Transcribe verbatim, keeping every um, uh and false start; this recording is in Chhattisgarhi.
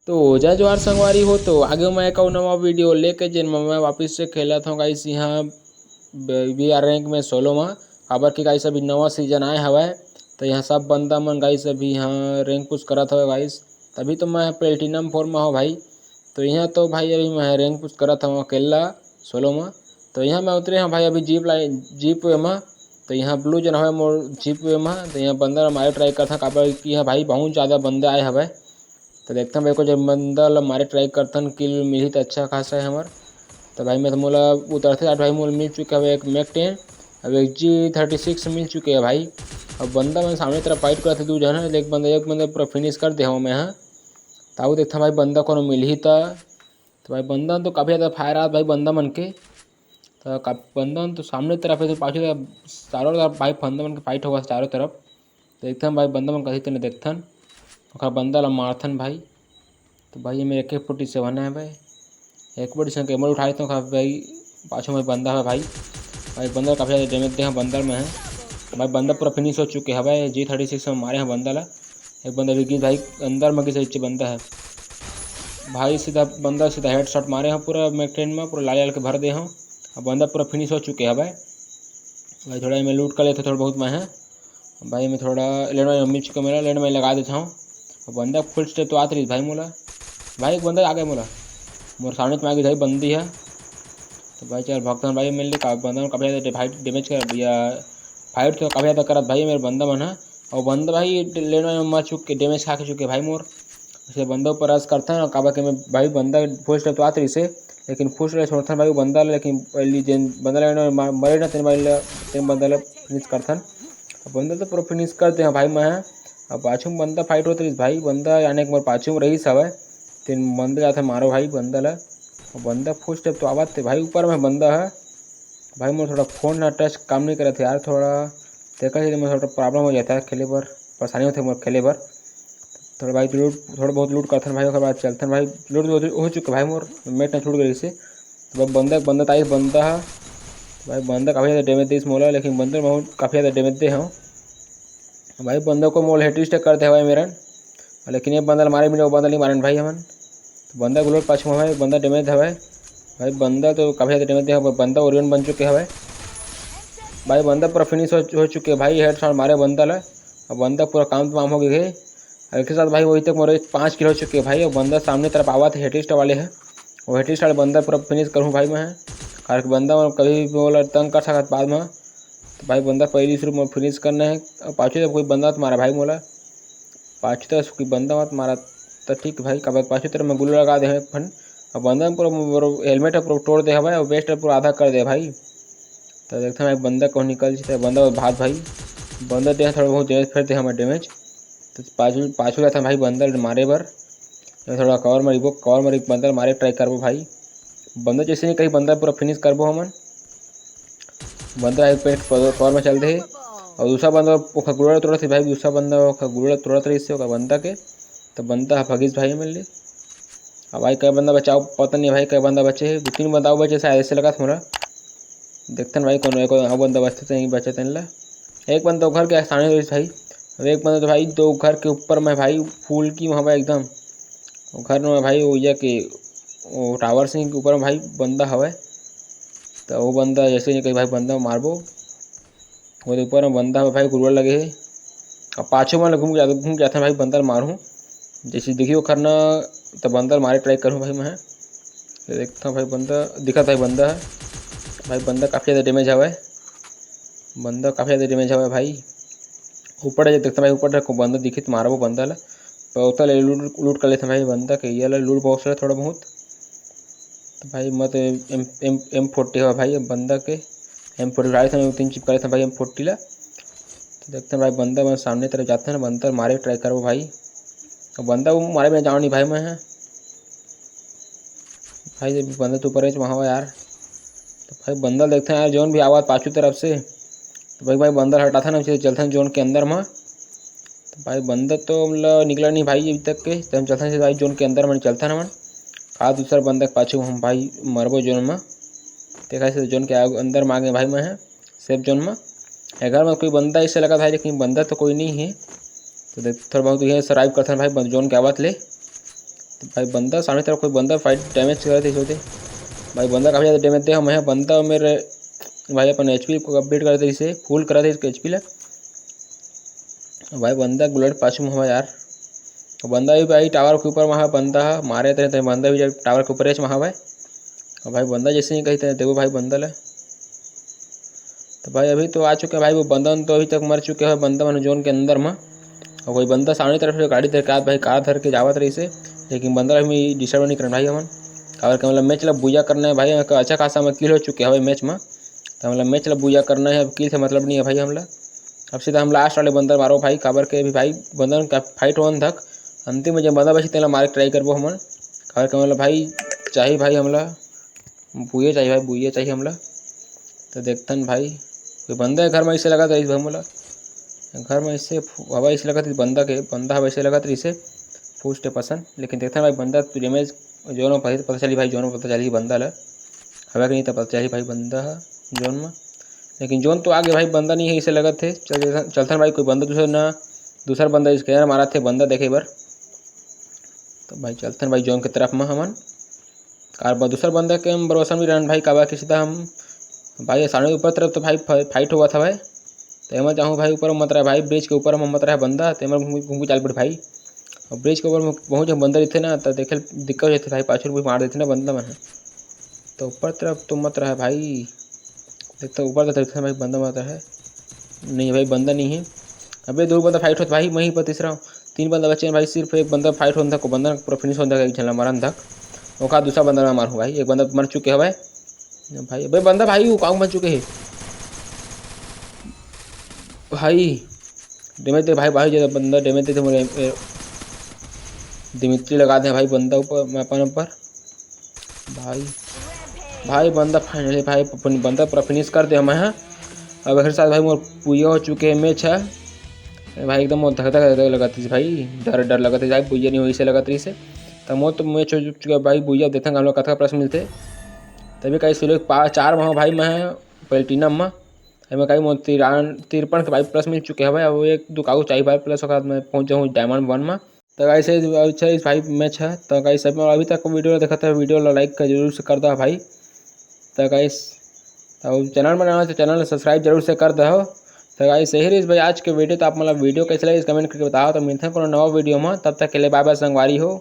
तो जय जोहार संगवारी हो, तो आगे मैं एक अउ नवा वीडियो लेके, जेन म मैं वापिस से खेलत हौं गाइस यहाँ बी आर रैंक में सोलो म। काबर कि गाइस अभी नवा सीजन आए हवय, तो यहाँ सब बंदा मन गाइस अभी यहाँ रैंक पुश करत हवय गाइस। तभी तो मैं प्लेटिनम फोर म हौं भाई। तो यहाँ तो भाई अभी मैं रैंक पुश करत हौं अकेला सोलो म। तो यहाँ मैं उतरे हौं भाई अभी जीप लाइन, जीप वे म। तो यहाँ ब्लू जन हवय मोर जीप वे म, तो यहाँ बंदा ल मारे ट्राई करथौं, काबर कि यहाँ भाई बहुत ज़्यादा बंदा आए हवय। तो देखथन भाई, कुछ बंदा ल मारे ट्राई करथन, किल मिलही त अच्छा खासा है हमर। तो भाई मैं तो मोला उतरते जात भाई मोला मिल चुके हवे एक मैक टेन, अब एक जी थर्टी सिक्स मिल चुके है भाई। अब बंदा मन सामने तरफ फाइट करत हे दू झन, एक बंदा, एक बंदा पूरा फिनिश कर दे हवं मैं ह। ताऊ देखथन भाई बंदा कोनो मिलही त। तो भाई बंदा तो काफ़ी ज़्यादा फायर आत भाई बंदा मन के। तो का-, बंदा मन तो सामने तरफ है, तो पाछू तरफ, चारों तरफ भाई बंदा मन के फाइट होगा चारों तरफ। तो देखथन भाई बंदा मन कथी तेने देखथन, ओखर बंदा ला मारथन भाई। तो भाई ये मेरे ए के फोर्टी सेवन है भाई, एक बार इसने कैमल उठाए तो भाई पाछू में बंदा है भाई। भाई बंदा काफ़ी ज़्यादा डैमेज दे हैं बंदा में है भाई। बंदा पूरा फिनिश हो चुके हैं भाई, जी थर्टी सिक्स में मारे हैं बंदा ला। एक बंदा भी गिस भाई, अंदर में गिस, नीचे बंदा है भाई। सीधा बंदा सीधा हेडशॉट मारे हैं पूरा मैक टेन में, पूरा लाल लाल के भर दे हैं। अब बंदा पूरा फिनिश हो चुके हैं भाई। भाई थोड़ा मैं लूट कर लेते थोड़ा बहुत मैं है भाई। मैं थोड़ा लैंड माइन मिल चुका मेरा, लैंड माइन लगा देता हूँ। अब बंदा फुल स्टेप तो आत रही भाई मोला। भाई एक बंदा आ गया मोला, मोर सामने तो आ गई भाई बंदी है। तो भाई चल भगतान भाई मिल का बंदा काफ़ी ज़्यादा भाई डैमेज कर भैया। फाइट तो काफ़ी ज़्यादा करत भाई मेरे बंदा मन है। और बंदा भाई लैंड माइन मर चुके, डैमेज खा के चुके भाई मोर। इसलिए बंदा ऊपर रश करता है, काबर के मैं भाई बंदा फुल स्टेप तो आत रही से, लेकिन फुल स्टेप छोड़ता भाई वो बंदा ला, लेकिन पहली जेन बंदा लैंड माइन मरे ना तेन भाई ला, तेन बंदा ला फिनिश करथन। अब बंदा तो पूरा फिनिश कर दे हैं भाई मैं। अब पाछू में बंदा फाइट होत रहिस भाई, बंदा यानी कि मोर पाछू में रहिस हवय, तेन बंदा जाथे मारो भाई बंदा ला। अब बंदा फुल स्टेप तो आवत थे भाई, ऊपर में बंदा है भाई। मोर थोड़ा फोन ना टच काम नहीं करत हे यार, थोड़ा तेकर से मोर थोड़ा प्रॉब्लम हो जाता है खेले बर, परेशानी होते मोर खेले बर। थोड़ा भाई लूट, थोड़ा बहुत लूट करथन भाई, ओकर बाद चलथन भाई। लूट हो चुके भाई, मोर मेट ना छूट गई से। तो बंदा, बंदा ताई बंदा है भाई, बंदा काफ़ी ज़्यादा डैमेज दिस मोला, लेकिन बंदा बहुत काफ़ी ज़्यादा डैमेज दे हूँ भाई। बंदा को मोल हेड स्टेक कर दे भाई मेरन, लेकिन ये बंदा ल मारे मिले, वो बंदा नहीं मारन भाई हमन। तो बंदा ग्लोर पाछू हवय, बंदा डैमेज हवय भाई। बंदा तो काफ़ी ज़्यादा डैमेज दे हवय, बंदा ओरियन बन चुके हवय भाई। बंदा पूरा फिनिश हो, हो चुके भाई, हेडशॉट मारे बंदा ला। अब बंदा पूरा काम तमाम हो गए है। और एक साथ भाई वही तक मोर एक पाँच किल हो चुके भाई। और बंदा सामने तरफ आवत हेड स्टेक वाले है, वो हेड स्टेक वाले बंदा पूरा फिनिश करूँ भाई मैं। और बंदा मन कभी भी मोला तंग कर सकत बाद में। तो भाई बंदा पहली शुरू में फिनिश करना है। और पाछू जब कोई बंदा तो मारा भाई मोला, पाछू तरफ कोई बंदा मत मारा, तो ठीक भाई, काबर पाछू तरफ मैं गुल्ला लगा दे हूँ एक फन। अब बंदा पूरा मोर हेलमेट है पूरा तोड़ दे हवय, और वेस्ट है पूरा आधा कर दे भाई। तो देखते हैं भाई बंदा कौन निकल जीता है, बंदा भाग भाई। बंदा दे थोड़ा बहुत डैमेज, फिर दे हमारे डैमेज। तो पाछू, पाछू जाता भाई बंदा मारे बर। ये थोड़ा कवर मारिबो, कवर मारी बंदा मारे ट्राई करबो भाई। बंदा जैसे नहीं कहीं बंदा पूरा फिनिश करबो हमन। बंदा एक पेट कवर में चल दे, और दूसरा बंदा ओखर गुड़ा तोड़त हे भाई, दूसरा बंदा ओखर गुड़ा तोड़त रहिस हे ओकर बंदा के, तो बंदा ह भगिस भाई मिल ले। अब भाई कई बंदा बचाओ पता नहीं भाई, कई बंदा बचे हे, दो तीन बंदा अउ बचे शायद, ऐसे लगत मोला। देखथन भाई कोनो एको अउ बंदा बचथे तो नहीं बचे तेन ला। एक बंदा घर के सामने रहिस भाई, अब एक बंदा तो भाई दो घर के ऊपर में भाई फूल की वहाँ एकदम, वो घर में भाई वो ये के वो टावर से ऊपर में भाई बंदा हवय। तो वो बंदा जैसे नहीं कहीं भाई बंदा मारबो, वो ऊपर में बंदा हवय भाई गुरुआ लगे हे। अब पाछू मन घूम के, घूम के आथन भाई बंदा ल मारहूँ। जैसे देखियो खरना, तो बंदा ल मारे ट्राई करूँ भाई मैं। ये देखता हूँ भाई बंदा दिखत भाई बंदा है भाई, बंदा काफ़ी ज़्यादा डैमेज हवय, बंदा काफ़ी ज़्यादा डैमेज हवय भाई। ऊपर है देखता भाई, ऊपर देखो बंदा दिखित मारबो बंदा ला। पौता ले लूट, लूट कर लेते भाई बंदा के, ये ला लूट बॉक्स है थोड़ा बहुत। तो भाई मत एम, एम, एम फोर्टी हवा भाई अब बंदा के, एम फोर्टी उठाए थे तीन चिप करे थे भाई एम फोर्टी ला। तो देखते हैं भाई बंदा मैं सामने तरफ जाते हैं ना, बंदा मारे ट्राई करबो भाई। अब बंदा वो मारे बिना जाओ नहीं भाई मैं है भाई, जब बंदा तो ऊपर है वहाँ यार। तो भाई बंदा देखते हैं यार, जोन भी आवाज़ पाछू तरफ से। तो भाई, भाई बंदा हटाथा ना, उसे चलथन जोन के अंदर में। तो भाई बंदा तो मतलब निकला नहीं भाई अभी तक के, तो हम चलथन से भाई जोन के अंदर में चलथन हमन। का दूसरा बंदा के पाछू हम भाई मरबो जोन में। देखा से जोन के आग-, अंदर में आ गए भाई मैं है सेफ जोन में। ए घर में कोई बंदा ऐसे लगा भाई, लेकिन बंदा तो कोई नहीं है। तो देख थोड़ा बहुत ये सर्वाइव करथन भाई बंद जोन के आवत ले। भाई बंदा सामने तरफ कोई बंदा फाइट डैमेज करत रहिस होते। भाई बंदा काफ़ी ज़्यादा डैमेज दे, हम यहाँ बंदा मेरे भाई अपन एच पी को अपडेट करत रहिस हे, फुल करत रहिस एच पी ला। भाई बंदा बुलेट पाछू में हवा यार, बंदा भी भाई टावर के ऊपर में हवा, बंदा ह मारे तरे तरे बंदा भी टावर के ऊपर एच में हवा। भाई बंदा जैसे ही कही तरे देखो भाई बंदा ला। तो भाई अभी तो आ चुके हैं भाई, वो बंदा तो अभी तक मर चुके हैं बंदा मन जोन के अंदर में। और कोई बंदा सामने तरफ से गाड़ी धर के आत भाई, कार धर के जावत रहिस हे, लेकिन बंदा ला भी डिस्टर्ब नहीं करना भाई हमन। काबर के मतलब मैच ला बुझा करना है भाई, हमन का अच्छा खासा में किल हो चुके हवे मैच में। तो मतलब मैच ला बुझा करना है, अब किल से मतलब नहीं है भाई हमला। अब सीधा हम लास्ट वाले बंदा मारो भाई, काबर के अभी भाई बंदा का फाइट होन तक अंतिम में जब बंदा बची तेला मारे ट्राई करबो हमन। काबर के मतलब भाई चाहिए भाई हमला बुइया चाहिए भाई, बुइया चाहिए हमला। तो देखथन भाई, कोई बंदा है घर में ऐसे लगत रहिस भाई मोला, घर में ऐसे हवा ऐसे लगत रहिस बंदा के, बंदा हवा ऐसे लगत रहिस हे फुल स्टे पसंद। लेकिन देखथन भाई बंदा तो डैमेज जोन में पता, पता चली भाई, जोन में पता चली बंदा ला हवा के नहीं तो पता चली भाई बंदा ह जोन में। लेकिन जोन तो आगे भाई बंदा नहीं है ऐसे लगत है। चल, चलथन भाई कोई बंदा दूसरा ना, दूसरा बंदा स्कैनर मारा थे बंदा देखे बर। तो भाई चलथन भाई जोन के तरफ में हमन। और ब-, दूसर बंदा के हम भरोसा नहीं रहन भाई, काबर कि सीधा हम भाई सामने ऊपर तरफ तो भाई फा-, फाइट होवत हवय। तो एमा जाहूँ भाई ऊपर मत रहे भाई, ब्रिज के ऊपर में मत रहे बंदा, तो एमा घूम घूम के चल पड़े भाई। और ब्रिज के ऊपर में बहुत जन बंदा रहिथे ना, तो देखे ल दिक्कत हो जाथे भाई, पाछू भी मार देथे ना बंदा मन ह। तो ऊपर तरफ तो मत रहे भाई, देख तो ऊपर तरफ देखे भाई बंदा मत रहे। नहीं भाई बंदा नहीं है। अबे दो बंदा फाइट होत भाई, वहीं पर तीसरा तीन बंदा बचे हैं भाई, सिर्फ एक बंदा फाइट होन तक, बंदा पूरा फिनिश होन तक, एक झन ला मरन तक। ओका दूसरा बंदा मैं मारूँ भाई, एक बंदा मर चुके हवय भाई। अबे बंदा भाई वो काऊ मर चुके है भाई। डैमेज दे भाई, भाई ज़्यादा बंदा डैमेज देते मोरे, ए, दिमित्री लगा दे भाई बंदा ऊपर, मैं अपन ऊपर भाई। भाई बंदा फाइनली भाई अपन बंदा पूरा फिनिश कर दे हम, हाँ। अब एक साथ भाई मोर पुइया हो चुके हैं मैच है। ए भाई एकदम मोर धक धक धक लगत रहिस भाई, डर डर लगत रहिस भाई, पुइया नहीं होइसे लगत रहिस हे। त मोर तो मैच हो चुके भाई, पुइया देखथन हम लोग कतका प्लस मिलथे। तभी कहीं सिर्फ पा-, चार में हो भाई मैं प्लेटिनम में। एमे कहीं मोर तिरान-, तिरपन के भाई प्लस मिल चुके हवे। अब एक दो कागज चाहिए भाई प्लस, ओकर बाद मैं पहुंच जाऊँ डायमंड वन में। तो गाइस, अच्छा इस भाई मैच है। तो गाइस, सब अभी तक वीडियो देखत है, वीडियो ला लाइक कर जरूर से कर दो भाई। तो गाइस, तो चैनल में नया हो तो चैनल सब्सक्राइब जरूर से कर दो। तो गाइस, यही रहिस भाई आज के वीडियो। तो आप मतलब वीडियो कैसे लगे कमेंट करके बताओ। तो मिलते हैं कोनो नवा वीडियो में, तब तक के लिए बाय बाय संगवारी हो।